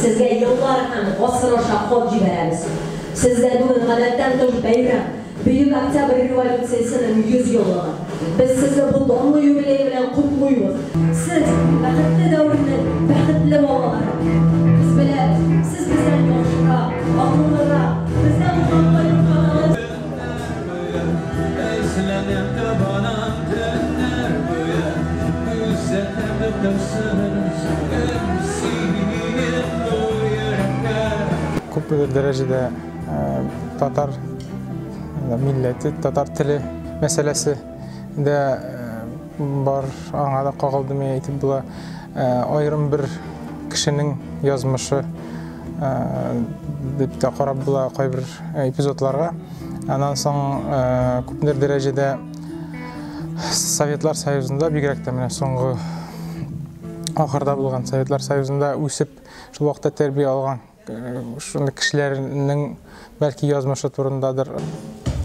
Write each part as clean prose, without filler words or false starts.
Сезгә еллар һәм гасыр аша хат җибәрәбез. Сездә бүген гадәттән тыш бәйрәм, Бөек Октябрь революциясенең 100 еллыгы. Без сезне бу данлы юбилей белән котлыйбыз. Сез, бәхетле дәвернең бәхетле балалары. Без беләбез, сез бездән яхшырак, акыллырак, бездән узган кайгыртканыгыз. Күпмедер дәрәҗәдә татар милләте, татар теле мәсьәләсе дә бар, аңа да кагылды мин әйтеп була. Аерым бер кешенең язмышы дип тә карап була кайбер эпизодларга. Аннан соң күпмедер дәрәҗәдә Советлар Союзында, бигрәк тә менә соңгы ахырда булган Советлар Союзында үсеп, шул вакытта тәрбия алган шундый кешеләрнең бәлки язмышы турындадыр.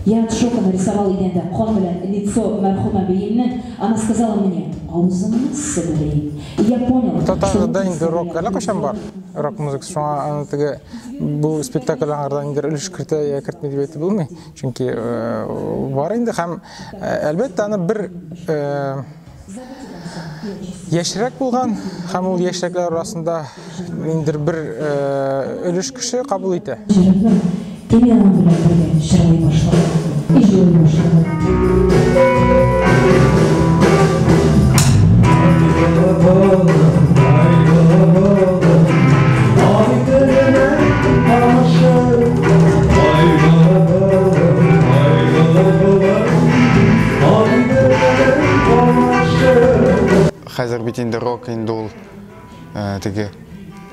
Я от шока нарисовал идәндә кан белән лицо мәрхүм әбиемнең. Она сказала мне, авызыңны себерәем. И я понял, что Татарда инде рок әллә кайчан бар. Рок музыкасы шуңа аны теге бу спектакль аңардан инде өлеш кертә я кертми дип әйтеп булмый. Чөнки бар инде һәм әлбәттә аны бер яшьрәк булган һәм ул яшьрәкләр арасында ниндидер бер өлеш кеше кабул итә. Мин аның белән бергә җырлый башладым. И җырлый башладым. Хәзер бит инде рок инде ул теге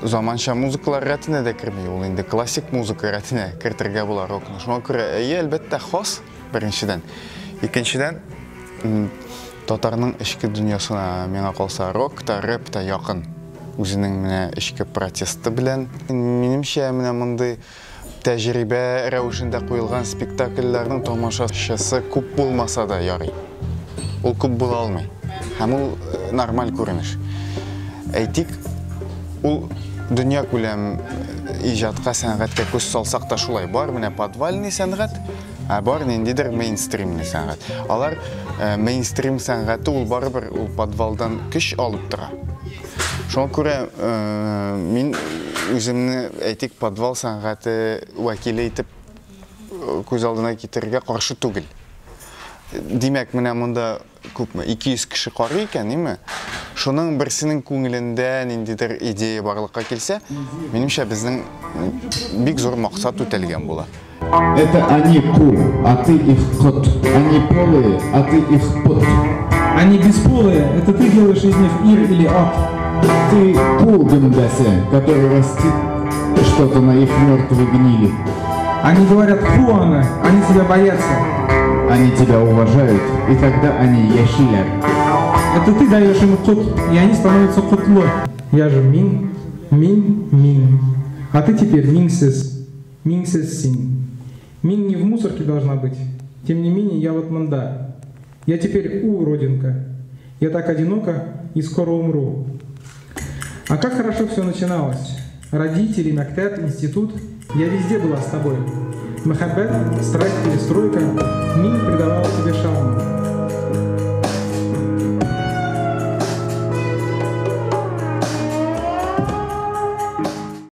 заманча музыкалар рәтенә дә керми, ул инде классик музыка рәтенә кертергә була рокны. Шуңа күрә, әйе, әлбәттә, хас, беренчедән. Икенчедән, татарның эчке дөньясына, миңа калса, рок та, рэп та якын. Үзенең менә эчке протесты белән. Минемчә, менә мондый тәҗрибә рәвешендә куелган спектакльләрнең тамашачысы күп булмаса да ярый. Ул күп була алмый. Һәм ул нормаль күренеш. Әйтик, ул дөнья күләм иҗатка, сәнгатькә күз салсак та шулай. Бар менә подвальный сәнгать, ә бар ниндидер мейнстримный сәнгать. Алар мейнстрим сәнгате ул барыбер ул подвалдан көч алып тора. Шуңа күрә мин үземне, әйтик, подвал сәнгате вәкиле итеп күз алдына китерергә каршы түгел. Димәк, менә монда күпме? 200 кеше карый икән, име? Шуның берсенең күңелендә ниндидер идея барлыкка килсә, минемчә, безнең бик зур максат үтәлгән була. Это они ку, а ты их кот. Они полые, а ты их пот. Они бесполые, это ты делаешь из них ир или ад. Ты ку гымбәсе, который растит что-то на их мертвой гнили. Они говорят хуана, они тебя боятся. Они тебя уважают, и тогда они яшилят. Это ты даешь им кут, и они становятся кутло. Я же мин, мин, мин. А ты теперь минсес, минсес син. Мин не в мусорке должна быть. Тем не менее, я вот манда. Я теперь у, родинка. Я так одинока и скоро умру. А как хорошо все начиналось. Родители, мактаб, институт. Я везде была с тобой. Махаббет, страсть, перестройка. Мин придавала тебе шарм.